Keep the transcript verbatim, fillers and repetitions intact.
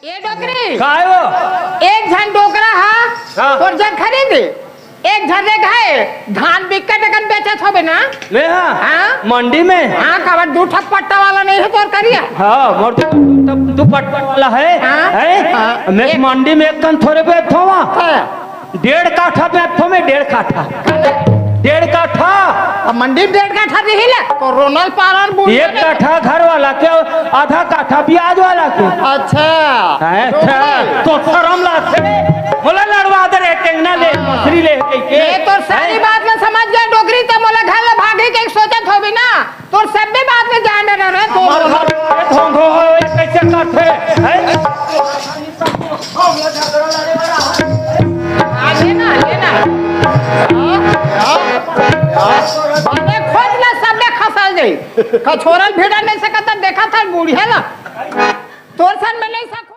ए डोकरी, काय हो? एक झन डोकरा हा हाँ। तोर जग खरीदे, एक झन रे घाए धान बिक्कट अकन बेचत होबे ना? मैं हाँ? हाँ? मंडी में? हाँ, काबर दू ठक पट्टा वाला नहीं है तोर करिया? हाँ, मोर तो दू ठक पट्टा वाला है, हाँ? है? हाँ। मैं एक मंडी में एक कन थोरे बेचथों। हाँ। डेढ़ काठा बेचथों मैं, डेढ़ काठा। डेढ़ काठा। अब मंडी में डेढ़ काठा दिही ला, तो रोनल पारन बोल एक काठा घर वाला के, आधा काठा ब्याज वाला के। अच्छा। अच्छा, तो शरम लागथे। मोला लड़वा दे रे, टेंगना ले, हाँ। मछली ले, कहिके। ये तो सारी हैं? बात मैं समझ गया, डोकरी, तो मोला घर ले भागे के सोचत होबे ना। तोर सब्बे बात में जान डरे रे, तोर हमार घर में धोंधो हो, ये कैसे करथे, हैं? आगे ना, आगे ना। बने खोज ला, सब्बे खसल जाई। कछोरल भिड़न नहीं सकत, देखा था बुढ़िया ला। तोर सन में नहीं सकत।